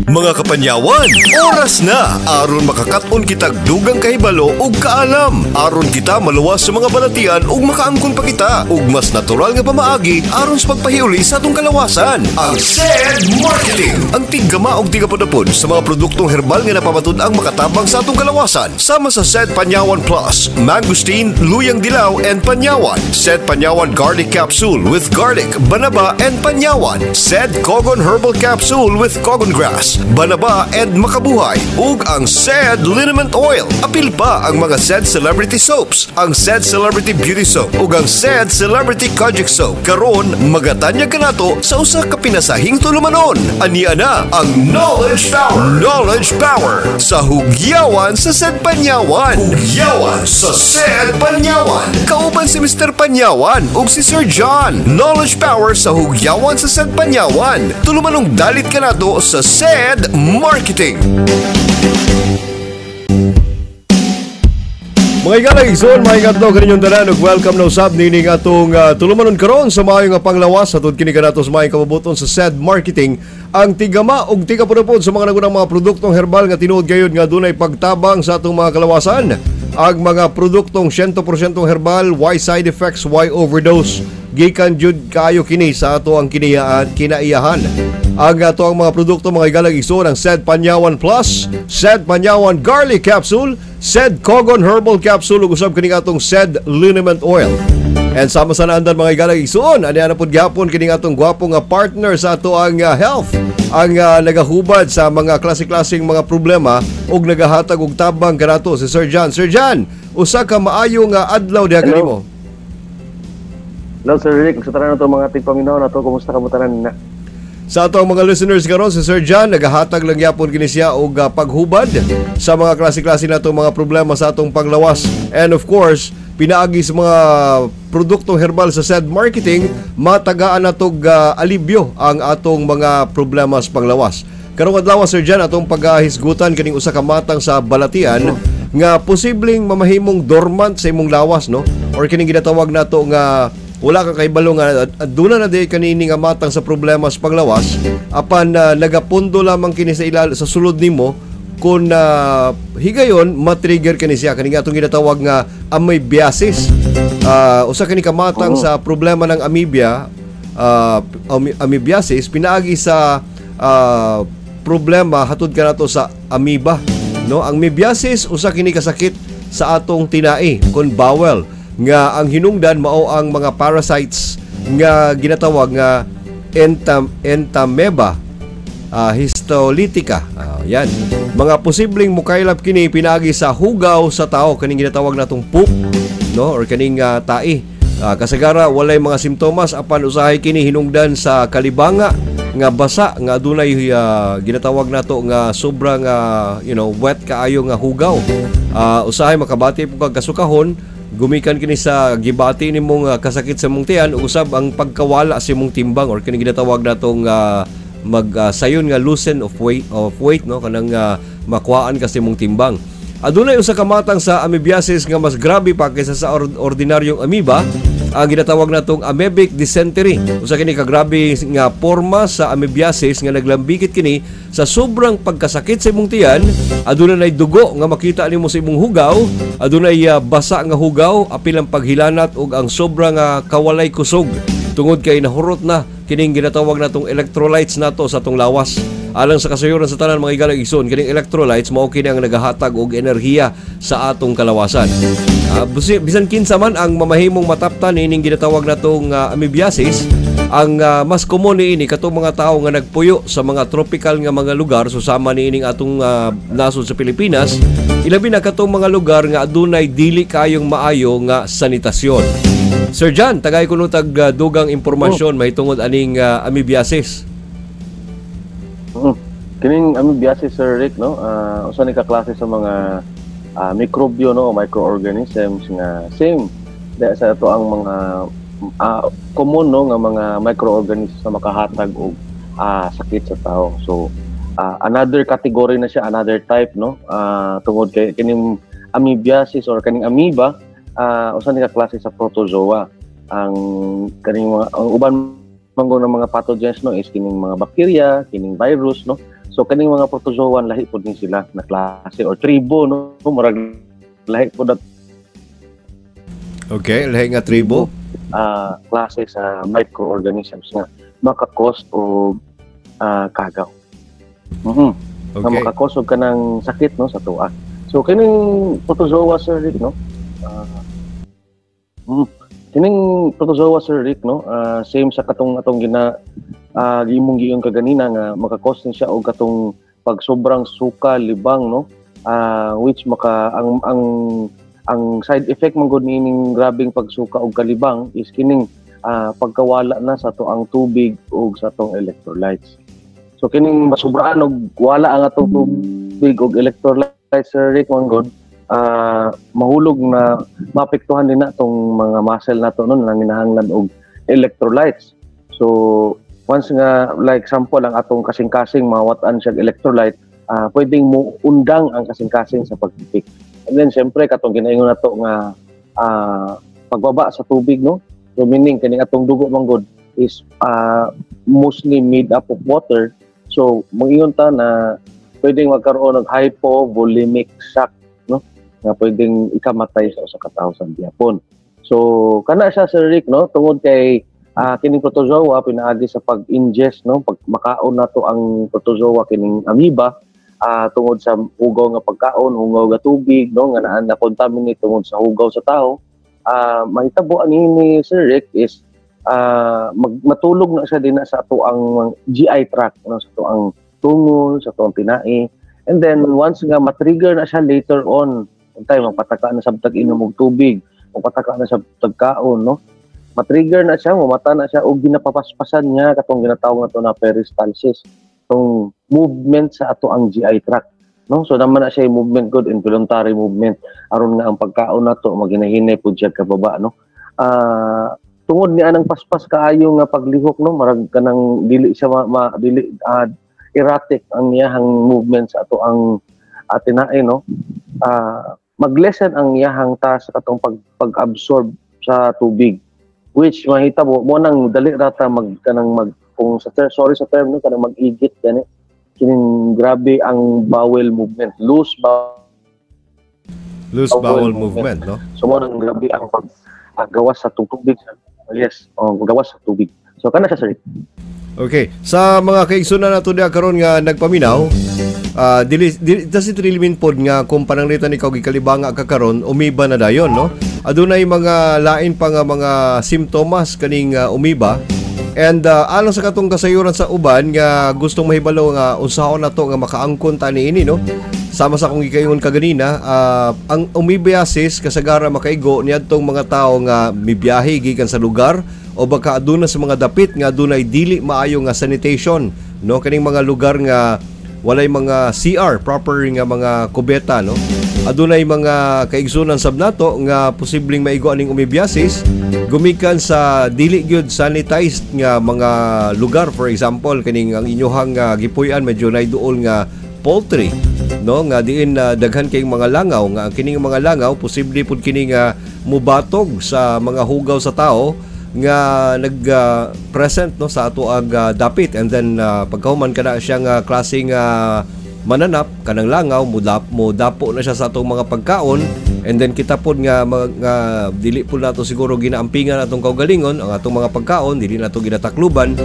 Mga kapanyawan, oras na aron makakat-on kitag dugang kahibalo ug kaalam. Aron kita maluwas sa mga balatian ug makaangkon pa kita ug mas natural nga pamaagi aron sa pagpahiuli sa atong kalawasan. Ang SED Marketing, ang tiggama og tigapudapod sa mga produktong herbal nga napamatud ang makatabang sa atong kalawasan. Sama sa SED Panyawan Plus, Mangosteen, Luyang Dilaw and Panyawan. SED Panyawan Garlic Capsule with garlic, banaba and Panyawan. SED Kogon Herbal Capsule with Kogon Grass, banaba and makabuhay. Ug ang SED Liniment Oil. Apil pa ang mga SED Celebrity Soaps, ang SED Celebrity Beauty Soap ug ang SED Celebrity Kojic Soap. Karon magatanyag kanato sa usa ka pinasahing tulumanon. Ania na ang Knowledge Power. Knowledge Power sa Hugyawan sa SED Panyawan. Hugyawan sa SED Panyawan. Kauban si Mr. Panyawan ug si Sir John. Knowledge Power sa Hugyawan sa SED Panyawan. Tulumanong dalit kanato sa SED Marketing. Mga igalang igsoon, mga adlaw kaninyong tanan ug welcome na usab nining atong tulumanon karon sa maayo nga panglawas atud kini kanato sa maayong kabubuton sa SED Marketing, ang tigama ug tigapudapod sa mga nagunang mga produktong herbal nga tinuod gayud nga dunay pagtabang sa atong mga kalawasan. Ang mga produktong 100% herbal, why side effects, why overdose? Gikan jud kayo kini sa ato ang kiniyaan, kinaiyahan. Ang ato ang mga produkto, mga igalang igsoon, ang SED Panyawan Plus, SED Panyawan Garlic Capsule, SED Kogon Herbal Capsule ug usab kining atong SED Liniment Oil. And sama sa naandan, mga igalang igsoon, ani na pud gihapon kining atong gwapo nga partner sa ato ang health, ang nagahubad sa mga klase-klaseng mga problema ug nagahatag og tabang kanato, si Sir John. Sir John, usa ka maayo nga adlaw diha kanimo. Hello, Sir Rick, sa tanan nato mga tigpaminaw nato, kumusta ka mo tanan na? Sa ato ang mga listeners karon, si Sir John nagahatag lang gyapon kini siya og paghubad sa mga klase-klase nato mga problema sa atong panglawas. And of course, pinaagi sa mga produktong herbal sa SED Marketing, matagaan natog alibyo ang atong mga problema sa panglawas. Karong adlaw, Sir John, atong paghisgutan kining usa ka matang sa balatian nga posibleng mamahimong dormant sa imong lawas, no? Or kining ginatawag nato nga wala ka kahibalo nga aduna na di kanini nga matang sa problema sa panglawas, apan nagapundo lamang kini sa ilal sa sulod nimo kung higayon matrigger kini siya, kani nga atong ginatawag nga amoebiasis. Usa kini ka matang sa problema ng amoeba, amoebiasis pinaagi sa problema hatud kanato sa amoeba, no? Ang amoebiasis usa kini kasakit sa atong tinai kon bowel nga ang hinungdan mao ang mga parasites nga ginatawag nga Entamoeba histolytica. Yan. Mga posibleng mukaylap kini pinaagi sa hugaw sa tao, kaning ginatawag natong poop, no, or kaning tai. Kasagara walay mga simptomas, apan usahay kini hinungdan sa kalibanga nga basa nga adunay ginatawag nato nga sobrang wet kaayo nga hugaw. Usahay makabati po kag kasukahon gumikan kini sa gibati nimong kasakit sa mong tiyan ug usab ang pagkawala sa imong timbang or kini ginatawag natong mag sayon nga loosen of weight, no, kanang makuhaan ka sa imong timbang. Adunay usa ka matang sa amoebiasis nga mas grabe pa kaysa sa ordinaryong amoeba, ang ginatawag natong amoebic dysentery. Usa kini ka grabe nga porma sa amoebiasis nga naglambikit kini sa sobrang pagkasakit sa imong tiyan, aduna nay dugo nga makita nimo sa imong hugaw, adunay basa nga hugaw, apil ang paghilanat ug ang sobrang kawalay kusog tungod kay nahurot na kining ginatawag natong electrolytes nato sa atong lawas. Alang sa kasayuran sa tanan, mga igalang igsoon, kining electrolytes mao kini ang nagahatag og enerhiya sa atong kalawasan. Bisan kinsa man ang mamahimong mataptan ining ginatawag natong amoebiasis, ang mas common niini katong mga tawo nga nagpuyo sa mga tropical nga mga lugar, susama niining atong nasod sa Pilipinas, ilabi na katong mga lugar nga adunay dili kayong maayo nga sanitasyon. Sir John, tagay kuno tag dugang impormasyon mahitungod aning amoebiasis. Kining amoebiasis, Sir Rick, no, usa ni ka klase sa mga mikrobyo, no, microorganisms nga same sa ato ang mga common, no, nga mga microorganisms na makahatag og sakit sa tao. So another category na siya, another type, no, tungod kay kining amoebiasis or kaning amoeba, usa ni ka klase sa protozoa. Ang kaning mga ang uban manggong ng mga pathogens, no, is kining mga bacteria, kining virus, no. So kaning mga protozoan, lahi pud ni sila na klase or tribo, no, murag lahi pud na Okay, lahi nga tribo. Klase sa microorganisms nga maka-cause og kagaw. Nga maka-cause og kanang sakit, no, sa tuwa. So kining protozoa, Sir Rick, no. Kining protozoa, Sir Rick, no, same sa katong atong gina imong giingon kaganina nga maka-cause ni siya og katong pag sobrang suka, libang, no, which maka ang side effect man gud niining grabeng pagsuka og kalibang is kining pagkawala na sa atoang tubig ug sa atong electrolytes. So kining masubraan og wala ang atong tubig ug electrolytes, Sir Rick, man gud, mahulog na maapektuhan din na tong mga muscle nato, no, na nanginahanglan og electrolytes. So once nga, like example, ang atong kasing-kasing mawat-an siya og electrolyte, pwedeng mo undang ang kasing-kasing sa pagtipik. And then siyempre katong ginaingon nato nga pagbaba sa tubig, no. So meaning kining atong dugo man gud is mostly made up of water. So mangingon ta na pwedeng magkaroon og hypovolemic shock, no, nga pwedeng ikamatay sa usa ka tawo sa gihapon. So kana siya, Sir Rick, no, tungod kay kining protozoa pinaagi sa pag-ingest, no, pag makaon nato ang protozoa, kining amoeba, tungod sa hugaw nga pagkaon, hugaw nga tubig, no, nga naa na contaminate tungod sa hugaw sa tao, mahitabo ani ni Sir Rick is matulog na siya din sa ato ang GI tract, no, sa ato ang tungol, sa ato ang tinai. And then once nga matrigger na siya later on, untay magpataka na sab tag inom og tubig, magpataka na sab tag kaon, no, matrigger na siya, mamata na siya og ginapapaspasan niya katong ginatawag nato na peristalsis, tong movement sa ato ang GI tract, no. So naman na siya yung movement good, involuntary movement, aron nga ang pagkaon nato maginahinay pud siya kababa, no. Tungod ni anang paspas kaayo nga paglihok, no, marag kanang dili siya dili erratic ang iyahang movement sa ato ang tinai, no, mag-lessen ang iyahang task katong pag-absorb sa tubig, which mahitabo mo nang dali rata mag kanang mag, kung sa ter, sorry sa term, no, kanang mag-igit gani, kining grabe ang bowel movement, loose bowel Loose bowel movement, no? So mo nang grabe ang pag gawas sa tubig. Yes, oh, gawas sa tubig. So kana siya, sir. Okay, sa mga kaigsunan nato diha karon nga nagpaminaw, dili does it really mean pod nga kung pananglitan ikaw gikalibanga ka karon, umiba na dayon, no? Adunay mga lain pa nga mga simptomas kaning umiba. And alang sa katong kasayuran sa uban nga gustong mahibalo nga unsaon na to nga makaangkon ta niini, no? Sama sa akong gikaingon kaganina, ang amoebiasis kasagara makaigo niadtong mga tao nga mibiyahe gikan sa lugar o baka aduna sa mga dapit nga adunay dili maayo nga sanitation, no, kaning mga lugar nga walay mga CR, proper nga mga kubeta, no. Adunay mga kaigsunan sab nato nga posibleng maigo aning amoebiasis gumikan sa dili gyud sanitized nga mga lugar. For example, kaning ang inyuhang gipuy-an medyo naiduol nga poultry, no, nga diin na daghan kayong mga langaw, nga ang kining mga langaw posible pud kini nga mubatog sa mga hugaw sa tao nga nag present, no, sa ato ag dapit. And then pagkahuman kana siya nga klaseng mananap, kanang langaw mo dapo na siya sa atong mga pagkaon. And then kita pod nga, nga dili pud nato siguro ginaampingan atong kaugalingon, ang atong mga pagkaon dili nato ginatakluban,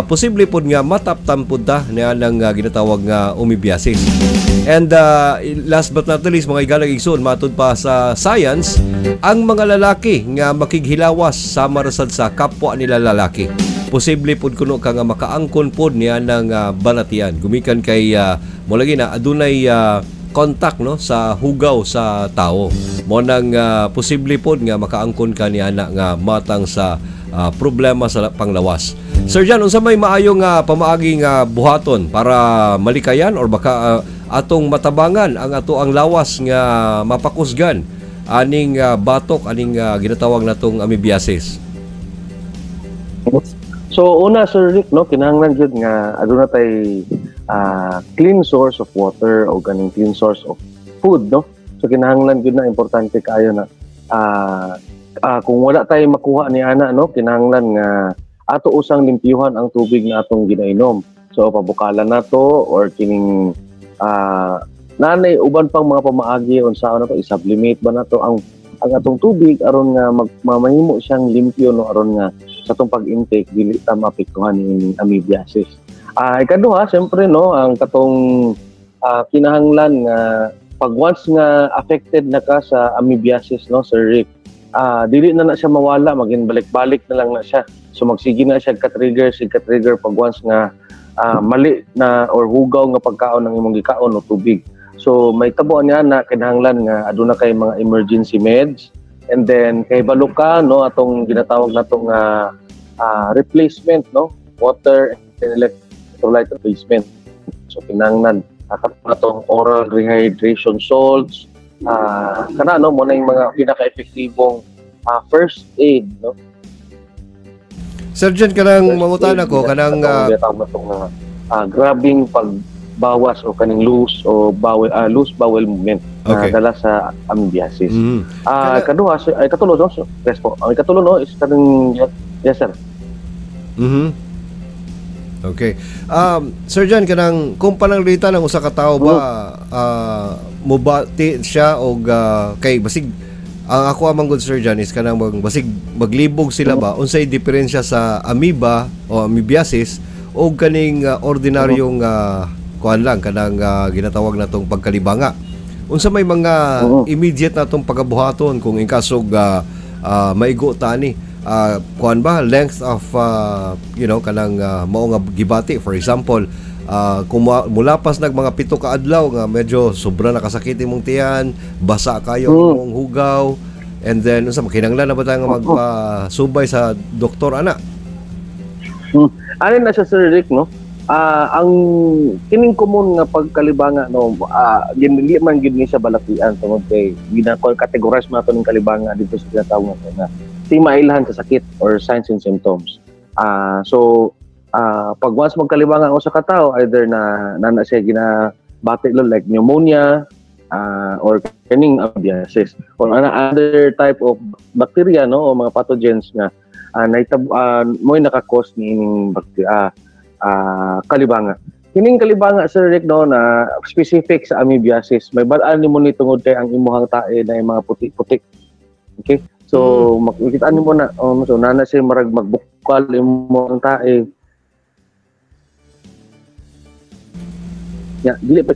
posible pod nga mataptam pud ta niya ng ginatawag nga amoebiasis. And last but not the least, mga igalang igsoon, matud pa sa science, ang mga lalaki nga makighilawas sama ra sad sa kapwa nila lalaki, posible pud kuno ka nga makaangkon pod niya ng balatian gumikan kay mo lagi na adunay contact, no, sa hugaw sa tao. Mo nang posible pod nga makaangkon ka niya na nga matang sa problema sa panglawas. Sir Jan, unsa may maayo nga pamaagi nga buhaton para malikayan or baka atong matabangan ang ato ang lawas nga mapakusgan aning batok aning ginatawag natong amoebiasis? So una, Sir Rick, no, kinahanglan jud nga aduna tay clean source of water o ganing clean source of food, no. So kinahanglan jud na, importante kaayo na kung wala tay makuha ni ana, no, kinahanglan nga ato usang limpyuhan ang tubig na atong ginainom. So pabukalan nato or kining nanay uban pang mga pamaagi unsaon nato, i-sublimate ba nato ang atong tubig aron nga mamahimo siyang limpyo, no, aron nga sa atong pag-intake dili ta maapektuhan ni amoebiasis. Ikaduha, siyempre, no, ang katong kinahanglan nga pag once nga affected na ka sa amoebiasis, no, Sir Rick, dili na na siya mawala, maging balik-balik na lang na siya. So magsige na siya ka-trigger, sige ka-trigger pag once nga mali na or hugaw nga pagkaon ng imong gikaon o tubig. So may tabo niya na kinahanglan nga aduna kay mga emergency meds and then kay balo ka, no, atong ginatawag natong replacement, no, water and electrolyte replacement. So kinahanglan atong oral rehydration salts, kana, no, mo na yung mga pinaka-epektibong first aid, no. Sir John, kanang mangutan ako kanang ginatawag natong grabing pagbawas o kaning loose o bowel, loose bowel movement na dala sa amoebiasis. Kaduha ay katulo, no? So, yes po. Ang ikatulo, no, is kaning, yes, sir. Okay. Sir John, kanang kung pananglitan ang usa ka tawo ba mubati siya og kay basig ang ako amang good, Sir John, is kanang basig maglibog sila ba unsay diferensya sa amoeba o amoebiasis o kaning ordinaryong kuan lang, kanang ginatawag natong pagkalibanga? Unsa may mga immediate natong pagabuhaton kung in kaso maigo tani, kuan ba, length of kanang mao nga gibati? For example, kung mulapas nag mga 7 ka adlaw nga medyo sobra na kasakit imong tiyan, basa kayo imong hugaw, and then unsa makinahanglan na ba tayo nga magpasubay sa doktor ana? Ano na siya, Sir Rick, no? Ang kining common nga pagkalibanga, no, dili man gid ni siya balakian tungod kay gina-categorize man ato ning kalibanga dito sa tinatawag nga timailhan sa sakit or signs and symptoms. So pag once magkalibanga ang usa ka tawo, either na na siya ginabati lo like pneumonia or kining amoebiasis or other type of bacteria, no, o mga pathogens nga naitab mo'y naka-cause niining bacteria, kalibanga. Kining kalibanga, Sir Rick, no, na specific sa amoebiasis, may bal-an nimo ni tungod kay ang imuhang tae na mga puti-puti. Okay? So makikita nimo na so nana siya marag magbukal imong tae. Ya, dili pa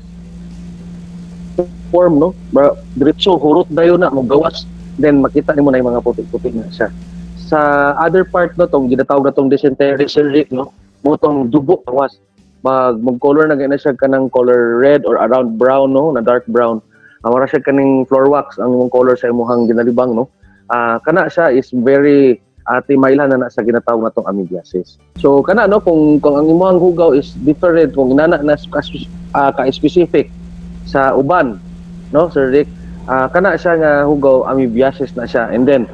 form, no? Ba, diretso hurot dayon na mogawas, then makita nimo na yung mga puti-puti na siya. Sa other part, no, tong ginatawag na tong dysentery, Sir Rick, no, mo tong dugo gawas. Mag color na gina siya kanang color red or around brown, no, na dark brown. Wala siya kaning floor wax ang imong color sa imuhang ginalibang, no. Kana siya is very timaylan na na sa ginatawag na tong amoebiasis. So kana, no, kung ang imuhang hugaw is different, kung inana na ka-specific sa uban, no, Sir Rick, kana siya nga hugaw, amoebiasis na siya. And then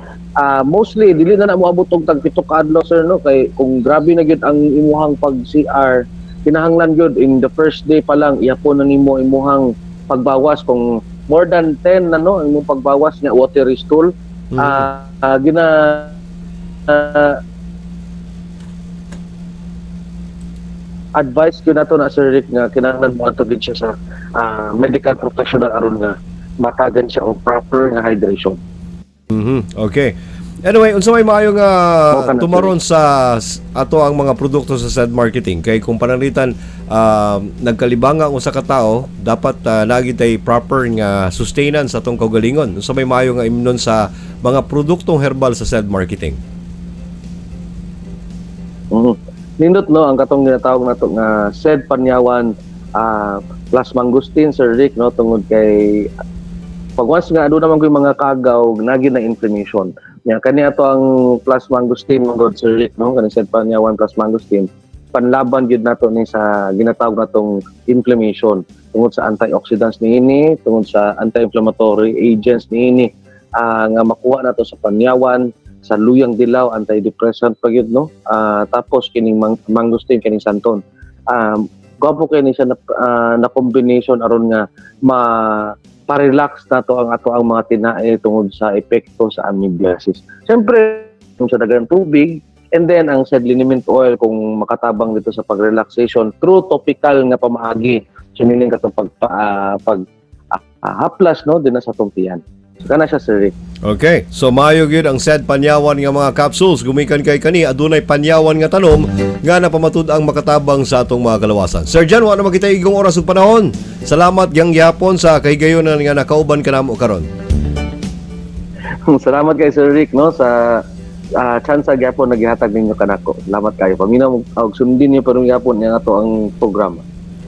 mostly dili na na moabot og tag 7 ka adlaw, sir, no, kay kung grabe na gyud ang imuhang pag CR, kinahanglan gyud in the first day pa lang ihapon na nimo imuhang pagbawas. Kung more than 10 na, no, ang imong pagbawas nga watery stool, gina advice gyud nato na, Sir Rick, nga kinahanglan mo ato gid siya sa medical professional aron nga matagan siya og proper nga hydration. Okay. Anyway, unsa may maayo nga Mo ka na, tumaron sa ato ang mga produkto sa said marketing kay kung pananglitan nagkalibanga ang usa ka tawo, dapat lagi tay proper nga sustenance sa atong kaugalingon? Unsa may maayo nga imnon sa mga produktong herbal sa said marketing? Nindot, no, ang katong ginatawag nato nga said panyawan plus mangosteen, Sir Rick, no, tungod kay pag once nga aduna man koy mga kagaw, nagi na inflammation. Nya kani ato ang plus mangosteen man gud, Sir Rick, no, kani said panyawan plus mangosteen, panlaban gyud nato ni sa ginatawag natong inflammation tungod sa antioxidants niini, tungod sa anti-inflammatory agents niini nga makuha nato sa panyawan, sa luyang dilaw, antidepressant pa gyud, no. Tapos kining mangosteen, kining santon, gwapo kay ni siya na combination aron nga ma pa-relax nato ang ato ang mga tinae tungod sa epekto sa amoebiasis. Siyempre, kung sa daghang tubig, And then ang said liniment oil, kung makatabang dito sa pag-relaxation through topical nga pamaagi. So meaning katong pag pag haplas, no, din na sa atong tiyan. So kana siya, Sir Rick. Okay, so maayo gyud ang said Panyawan nga mga capsules gumikan kay kani adunay panyawan nga tanom nga napamatud ang makatabang sa atong mga kalawasan. Sir John, wa na makita igong oras ug panahon. Salamat gyang gyapon sa kahigayon nga nakauban ka namo karon. Salamat kay Sir Rick, no, sa chance gyapon na gihatag ninyo kanako. Salamat kayo. Paminaw og sundin niyo pero gyapon nga ato ang programa.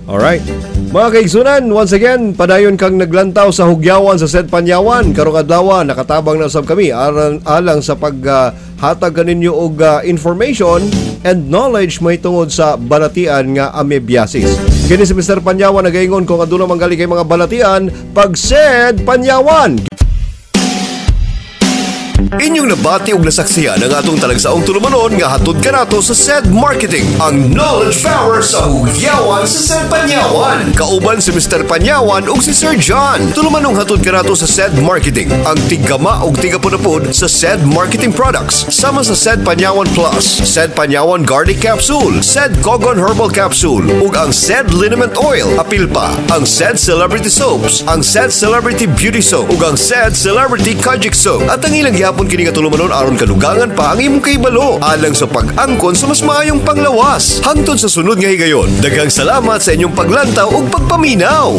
Alright. Mga kaigsunan, once again, padayon kang naglantaw sa hugyawan sa said Panyawan. Karong adlaw, nakatabang na usab kami alang, alang sa paghatag kaninyo og information and knowledge mahitungod sa balatian nga amoebiasis. Kini si Mr. Panyawan nagaingon kung aduna manggali kay mga balatian, pag said Panyawan. Inyong nabati og nasaksihan ang atong talagsaong tulumanon nga hatod kanato sa SED Marketing, ang knowledge power sa hugyawan sa SED Panyawan. Kauban si Mr. Panyawan ug si Sir John. Tulumanong hatod kanato sa SED Marketing, ang tiggama ug tigapunapod sa SED Marketing Products. Sama sa SED Panyawan Plus, SED Panyawan Garlic Capsule, SED Kogon Herbal Capsule, ug ang SED Liniment Oil. Apil pa ang SED Celebrity Soaps, ang SED Celebrity Beauty Soap, ug ang SED Celebrity Kojic Soap. At ang ilang gihapon kini nga tulumanon aron kadugangan pa ang imong kahibalo alang sa pag-angkon sa mas maayong panglawas. Hangtod sa sunod nga higayon. Daghang salamat sa inyong paglantaw ug pagpaminaw.